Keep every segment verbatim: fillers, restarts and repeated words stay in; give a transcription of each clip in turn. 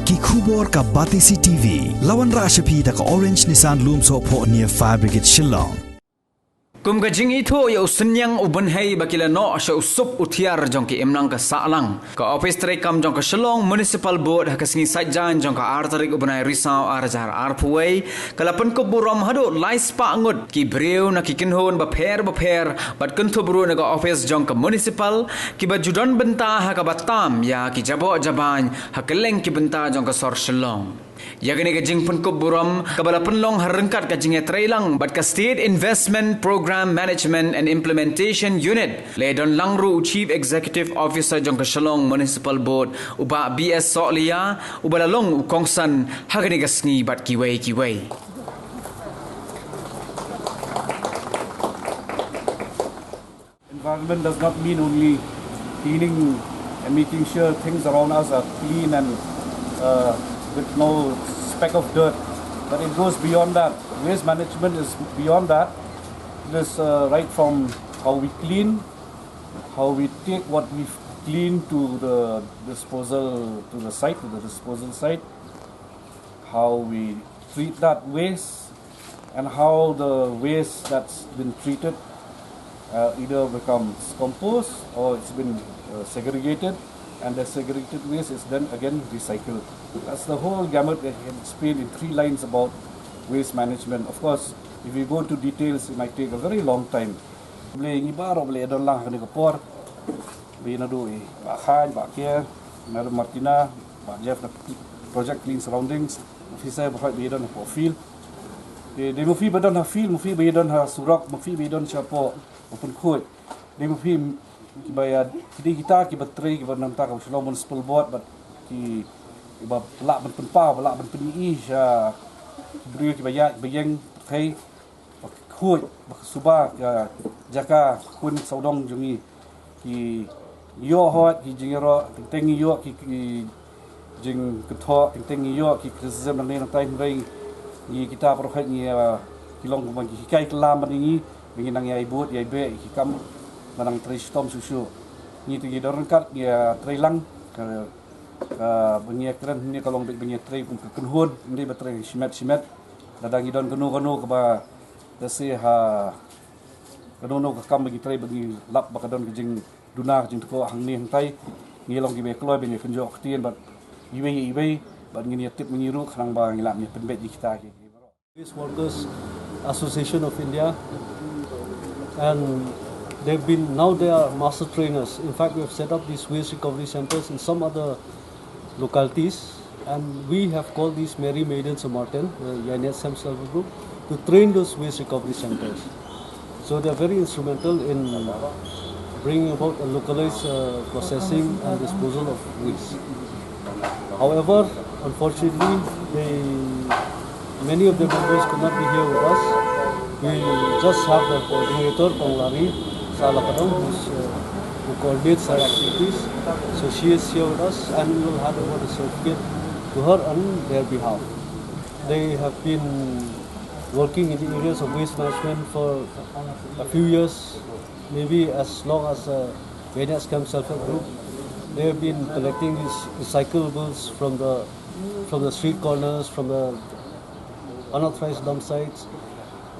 Ki khubor ka Batesi T V. La wanrah sha phi da ka Orange Nissan Lumsohphoh near Fire Brigade Shillong. Kum ka jingithuh ïa u synñiang u bynhei ba ki la noh sha u sup u thiar jong ki imlang ka sahlang, ka ophis treikam jong ka Shillong Municipal Board ha ka sngi Saitjaiñ jong ka ar tarik u bnai Risaw ar hajar arphew wei ka la pynkup burom haduh lai spah ngut ki briew na ki kynhun bapher bapher bad kynthup ruh na ka ophis jong ka municipal kiba ju don bynta ha kaba tam ïa ki jaboh jabañ ha kylleng ki bynta jong ka sor Shillong. Ïa kane ka jingpynkup burom kaba la pynlong ha ryngkat ka jingïatreilang bad ka State Investment Program Management and Implementation Unit, la ïadon lang ruh u Chief Executive Officer jong ka Shillong Municipal Board, u Bah B S Sohliya, uba la long u kongsan ha kane ka sngi bad kiwei kiwei. Environment does not mean only cleaning and making sure things around us are clean and, uh, with no speck of dirt, but it goes beyond that. Waste management is beyond that. It is, uh, right from how we clean, how we take what we've cleaned to the disposal, to the site, to the disposal site, how we treat that waste, and how the waste that's been treated, uh, either becomes compost or it's been, uh, segregated, and the segregated waste is then again recycled. That's the whole gamut that I can explain in three lines about waste management. Of course, if we go into details, it might take a very long time. Khublei ïa ngi baroh ba la ïadon lang ha kane ka por. Ba ïa naduh i Bah Khain, Bah Kier, Madam Martina, Bah Jeff na Project Clean Surroundings, officer baroh ba ïadon hapoh field. Te dei ma phi ba don ha field, ma phi ba ïadon ha surok, ma phi ba ïadon shapoh ba pynkhuid. Dei ma phi kiba ïa, ki dei kita kiba trei, kiba na bynta ka Shillong Municipal Board bad ki, kiba lah ban pynpaw, ba lah ban pyni sha ki briew kiba ïaid ba ïeng, pyrthei, ba ka khuid, ba ka suba ka jaka khun sawdong jong ngi. Ki ïoh hok ki jingïaroh, teng teng ngi ïoh ki, ki jingkynthoh, teng teng ngi ïoh ki criticism nangne nangtai, hynrei ngi kita baroh ngi, ah, ki long kumba ki hikai kylla bad ngi, ba ngin nang ïai bud ïai beh ïa ki kam, ba nang trei shitom shuh shuh. Ngi te ngi don ryngkat, ngi, ah, trei lang, ka, ka, ba ngi kren hangne ka long beit ba ngi trei kum ka kynhun, ym dei ba trei shimet shimet. Lada ngi don kano kano kaba, let's say, ha kano kano ka kam ba ngi trei ba ngi lap ba ka don ka jingduna ka jingthoh hangne hangtai, ngi long kiba kloi ba ngi kynjoh ktien bad iwei ïa iwei, bad ngin ïa tip ma ngi ruh khnang ba ngi lah ban ïa pynbeit ïa kita ki, ki baroh. Waste Workers Association of India, and they've been, now they are master trainers. In fact, we have set up these waste recovery centers in some other localities, and we have called these Merry Maidens of Marten, the Ïaineh Stem Cell Group, to train those waste recovery centers. So they are very instrumental in bringing about a localized, uh, processing and disposal of waste. However, unfortunately, they, many of the members could not be here with us. We just have the coordinator, Kong Lari Salakadong, who's, uh, who coordinates our activities. So she is here with us, and we will hand over the certificate to her on their behalf. They have been working in the areas of waste management for a few years, maybe as long as, uh, Ïaineh Stem Self Help Group. They have been collecting these recyclables from the, from the street corners, from the unauthorized dump sites,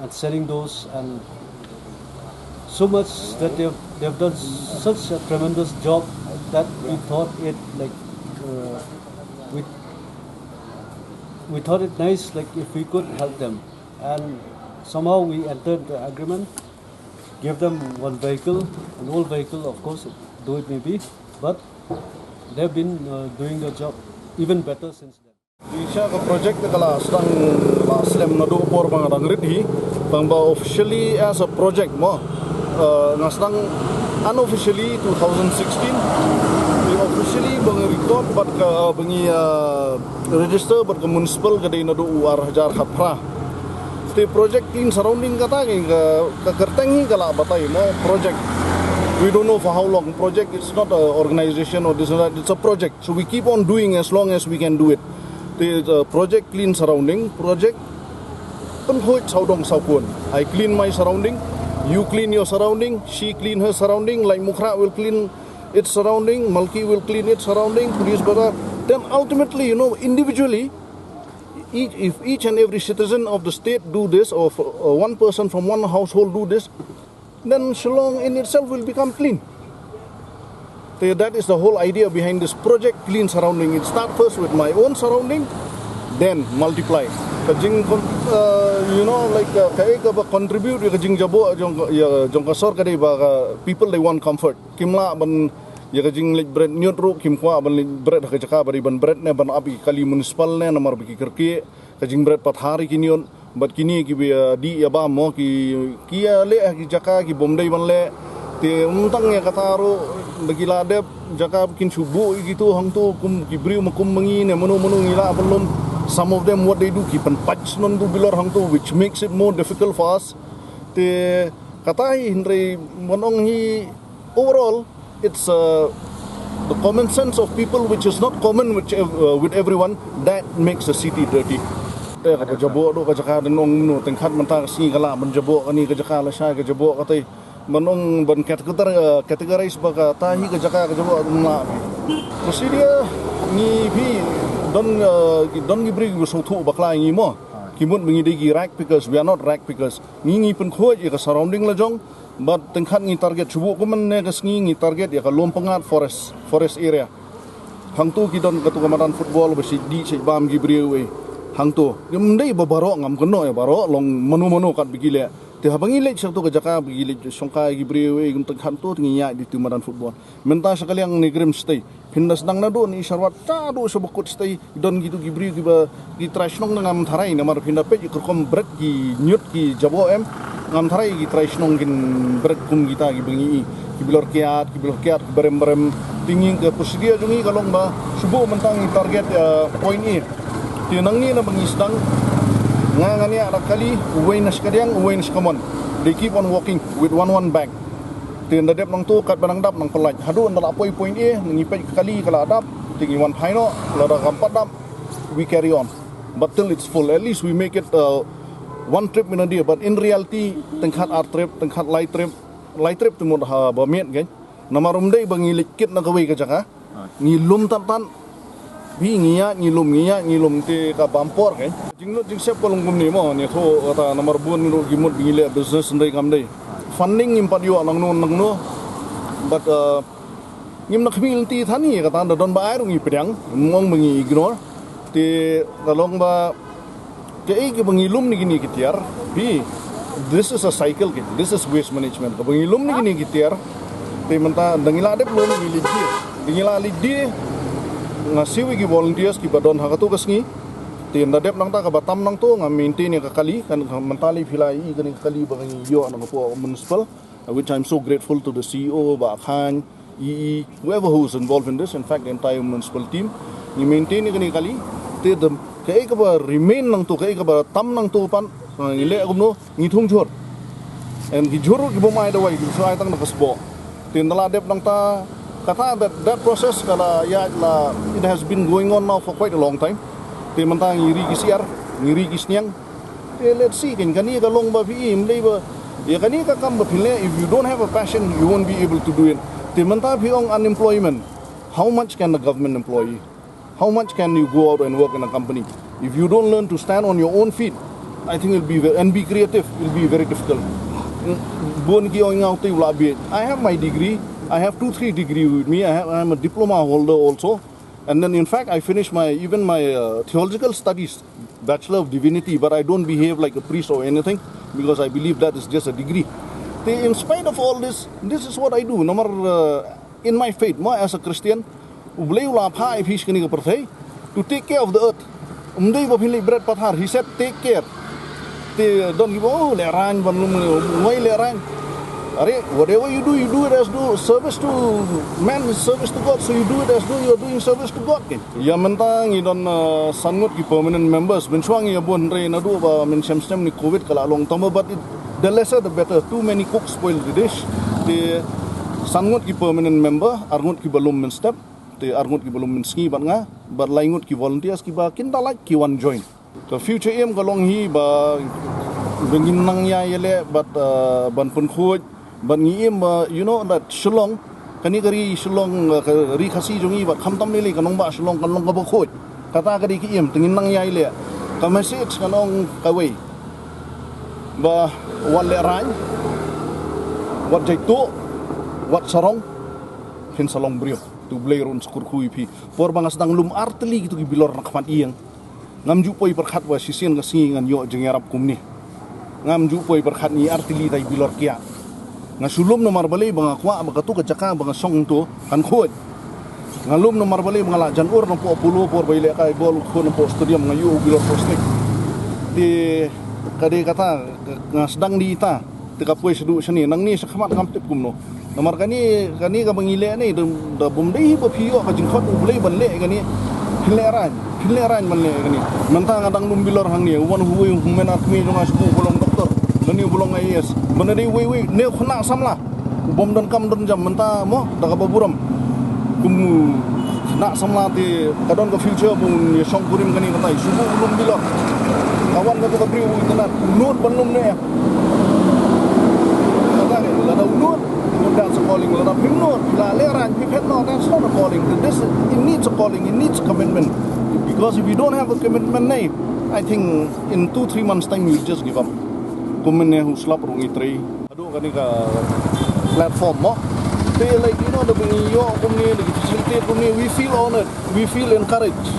and selling those, and so much that they've, they've done such a tremendous job that we thought it, like, uh, we, we thought it nice, like, if we could help them. And somehow we entered the agreement, gave them one vehicle, an old vehicle, of course, though it may be, but they've been, uh, doing the job even better since then. Dei sha ka project ka la sdang, la slem naduh por ba nga dang rit hi, tang ba officially as a project mo. Uh, nga sdang unofficially two thousand sixteen, te officially ba ngi record bad ka, ba ngi, uh, register bad ka municipal ka dei naduh u ar hajar khatphra. Te project clean surrounding kata ka, ka kyrteng hi ka la batai mo project. We don't know for how long. Project, it's not a organization or this and that. It's a project. So we keep on doing as long as we can do it. Te, uh, project clean surrounding, project pynkhuid sawdong sawkun. I clean my surrounding, you clean your surrounding, she clean her surrounding, Laitumkhrah will clean its surrounding, Malki will clean its surrounding, police brother, Then ultimately, you know, individually, each, if each and every citizen of the state do this, or for, uh, one person from one household do this, then Shillong in itself will become clean. Te, that is the whole idea behind this project, Clean Surrounding. It start first with my own surrounding, then multiply. Ka jing, uh, you know, like, uh, ka, ka ba contribute ïa ka jingjaboh jong, ïa jong ka sor ka dei ba ka people they want comfort. Kim lah ban ïa ka jingleit bret ñiut ruh, kim kwah ban leit bret ha ka jaka ba dei ban bret ne ban ap ïa ki kali municipal ne namar ba ki kyrkieh ka jingbret pathar ïa ki ñiut. Bad kine ki ba ïa dih ïa bam mo, ki, ki ïa leh ha ki jaka ki bym dei ban leh. Te ym tang ïa kata ruh, da ki la dep jaka ba kin shu buh ïa kito hangto, kum ki briew ma kum ma ngi ne mano mano ngi lah ban lum. Some of them, what they do, ki pynpait shnong tu bilor hangto, which makes it more difficult for us. Te kata hi, hynrei ban ong hi, overall, it's, uh, the common sense of people which is not common with, uh, with everyone, that makes the city dirty. Te ka ba jaboh ruh ka jaka, dang ong mano, tyngkhat mynta ka sngi ka lah ban jaboh kane ka jaka, lashai ka jaboh katei. Ban ong ban categor-, uh, categorize ba kata hi ka jaka ka jaboh, ym lah. Procedure, ngi phi don, uh, don ki briew ki ba sngewthuh bakla ïa ngi mo. Ki mut ba ngi dei ki rag pickers, we are not rag pickers. Ngi, ngi pynkhuid ïa ka surrounding la jong. Bad tyngkhat ngi target, shu buh kumne ka sngi ngi target ïa ka Lumpyngngad forest, forest area. Hangto ki don kato ka madan football ba shait dih shait bam ki briew, eh. Hangto. Ym dei ba baroh, ngam kynnoh ïa baroh, long mano mano kat ba ki leh. Te haba ngi leit sha kato ka jaka ba ki leit shongkai ki briew, eh, kum tyngkhat to te ngi ïaid ïa tu madan football. Mynta sha ka liang ne Grim Stay. Phin da sdang naduh ne Isharwat, ta duh sha ba kut stei, don kito ki briew ki ba, ki trai shnong, ngam tharai namar phin da peit ki rukom bret ki ñiut ki jaboh em. Ngam tharai ki trai shnong kin bret kum kita ki ba ngi i, ki bilor kiad, ki bilor kiad, ki barem barem. Te ngi ka procedure jong ngi ka long ba, shu buh mynta ngi target, uh, point A. Te nangne na ba ngi sdang, nga ngan ïa da kali, uwei na shkadiang, uwei na shkamon. They keep on walking with one one bag. Te ynda dep nangto, katba nang dap nang pyllait. Haduh ynda la poi point A, ngi peit ka kali ka la dap, te ngi wan phai noh, lada kam pat dap, we carry on. But till it's full, at least we make it, uh, one trip in a day. But in reality, tyngkhat ar trip, tyngkhat lai trip, lai trip te mut haba miet kein. Namar ym dei ba ngi leit kit na kawei ka jaka. Ngi lum tad tad. Phi, ngi ïaid ngi lum, ngi ïaid ngi lum, te ka bam por kein. Jinglut jingsep ka long kumne mo, ne thoh kata namar bun ruh ki mut ba ngi leh business, ym dei kam dei. Funding ngim pat ïoh nangno nangno. But, uh, ngim nang khmih lynti than ngi, kata ynda don ba ai ruh ngi pdiang, ym ong ba ngi ignore. Te ka long ba kaei kaba ngi lum na kine ki tiar, phi, this is a cycle, ki, this is waste management. Kaba ngi lum na kine ki tiar, te mynta ynda ngi la dep lum ngi leit die. Ynda ngi la leit die, nga siew ïa ki volunteers kiba don ha kato ka sngi. Te ynda dep nangta, kaba tam nangto nga maintain ïa ka kali, kan, ka, mynta lei phi la i kane ka kali ba ngi ïoh na ka pdeng municipal, which I'm so grateful to the C E O, Bah Khan, E E, whoever who's involved in this, in fact, the entire municipal team, ngi maintain ïa kane ka kali. Te da kaei kaba remain nangto, kaei kaba tam nangto pat, ngi leh kumno, ngi thung jhur. And ki jhur ki bym ai dawai, ki shu ai tang da ka sboh. Te ynda la dep nangta, kata that, that process ka la ïaid la, it has been going on now for quite a long time. Te mynta ngi ri ki syiar, ngi ri ki sniang. Te let's see, kein, kane ka long ba phi, ym dei ba, ïa kane ka kam ba phi leh, if you don't have a passion, you won't be able to do it. Te mynta phi ong unemployment, how much can the government employ you? How much can you go out and work in a company? If you don't learn to stand on your own feet, I think it'll be ve-, and be creative, it'll be very difficult. Bun ki ong nga u tei u la bieit. I have my degree. I have two, three degree with me. I have, I'm a diploma holder also. And then, in fact, I finished my, even my, uh, theological studies, Bachelor of Divinity, but I don't behave like a priest or anything because I believe that is just a degree. Te, in spite of all this, this is what I do. Namar, uh, in my faith, mo, as a Christian, U Blei u la phah ïa phi sha kane ka pyrthei to take care of the earth. Ym dei ba phin leit bret pathar, he said, "Take care." Te don kiba, "Oh, lehraiñ ban lum, ngoi lehraiñ." Are, whatever you do, you do it as do service to man is service to God, so you do it as though you are doing service to God, kein. Ïa mynta ngi don, uh, san ngut ki permanent members, mynshuwa ngi ïa bun, hynrei naduh ba mynshem snem ne covid ka la long tang ba, but it, the lesser the better, too many cooks spoil the dish. Te san ngut ki permanent member, ar ngut kiba lum mynstep, te ar ngut kiba lum mynsngi bad nga, bad lai ngut ki volunteers kiba kin da lait ki wan join. Ka future aim ka long hi ba, ba ngin nang ïai ïaleh bad, uh, ban pynkhuid, bad ngi aim ba, you know, that Shillong Kane ka ri Shillong, eh, ka ri Khasi jong ngi bad khamtam lei lei ka nongbah Shillong kan long kaba khuid. Kata ka dei ka im, te ngin nang ïai leh. Ka message kan ong kawei. Ba wat lehraiñ, wat jaituh, wat sarong, phin sa long briew. To U Blei ruh un sa kyrkhu ïa phi. Por ba nga sdang lum artylli kitu ki bilor na khmat ïing. Ngam ju poi pyrkhat ba shisien ka sngi ngan ïoh jingïarap kumne. Ngam ju poi pyrkhat ngi artylli tai bilor kiad. Nga shu lum namar balei ba nga kwah ba katu ka jaka ba nga shong tu kan khuid. Nga lum namar balei ba nga la jan ur napoh Apollo por ba i lehkai bol u khun napoh stadium nga ïoh u bilor plastik. Te ka dei kata nga sdang di ita. Te ka poi shaduh shane, nangne shakhmat ngam tip kumno. Namar kane, kane kaba ngi leh ne, da, da bym dei hi ba phi ïoh ka jingkhot U Blei ban leh kane. Phin lehraiñ, phin lehraiñ ban leh kane. Mynta nga dang lum bilor hangne, u wan uwei u hynmen ar kmie jong nga shuh u ba long doktor. Lane u ba long I A S. Ban dei uwei uwei, ne u khynnah samla. U bym donkam don jam mynta mo, da kaba burom. Kum u khynnah samla te ka don ka future ba un ïa shong kurim kane katai. Shu u lum bilor. Ka wan katu ka briew u itynnad. U nud ban lum ne. Kata ne, lada u nud, that's a calling. Lada phim nud, la lehraiñ, phi phet noh, that's not a calling. This, it needs a calling, it needs a commitment. Because if you don't have a commitment ne, I think in two, three months time you just give up. Kum mynne u slap ruh ngi trei. Haduh kane ka platform mo. Te like, you know, da ba ngi ïoh kumne, da ki facilitate kumne, we feel honored, we feel encouraged.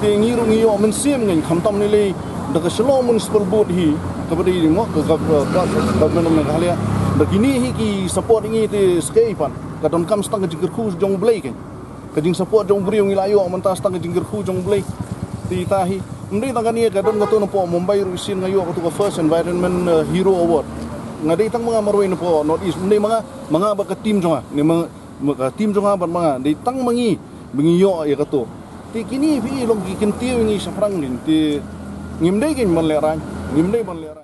Te ngi ruh ngi ïoh mynsiem ngi khamtam ne lei da ka Shillong Municipal Board hi, kaba dei mo, ka, ka, ka, ka government of Meghalaya. Da kine hi ki support ngi te skei pan. Ka donkam stang ka jingkyrkhu jong U Blei kein. Ka jingsupport jong u briew ngi la ïoh mynta stang ka jingkyrkhu jong U Blei. Te ita hi. Ym dei tang kane ka don katu napoh Mumbai ruh shisien nga ïoh katu ka First Environment, eh, Hero Award. Nga dei tang ma nga marwei napoh North East. Ym dei ma nga, ma nga bad ka team jong nga. Ne ma, ma ka team jong nga bad ma nga. Dei tang ma ngi ba ngi ïoh ïa katu. Te kine phi long ki kyntiew ngi shaphrang kein. Te ngim dei kein ban lehraiñ. Ngim dei ban lehraiñ.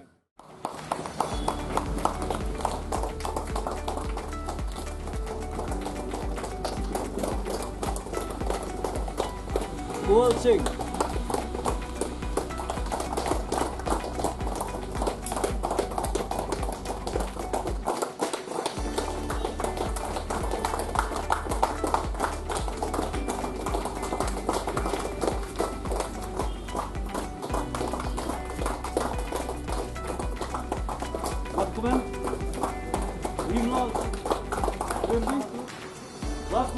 Kuwal Singh. Wat kumne? Ring law. Ring law. Last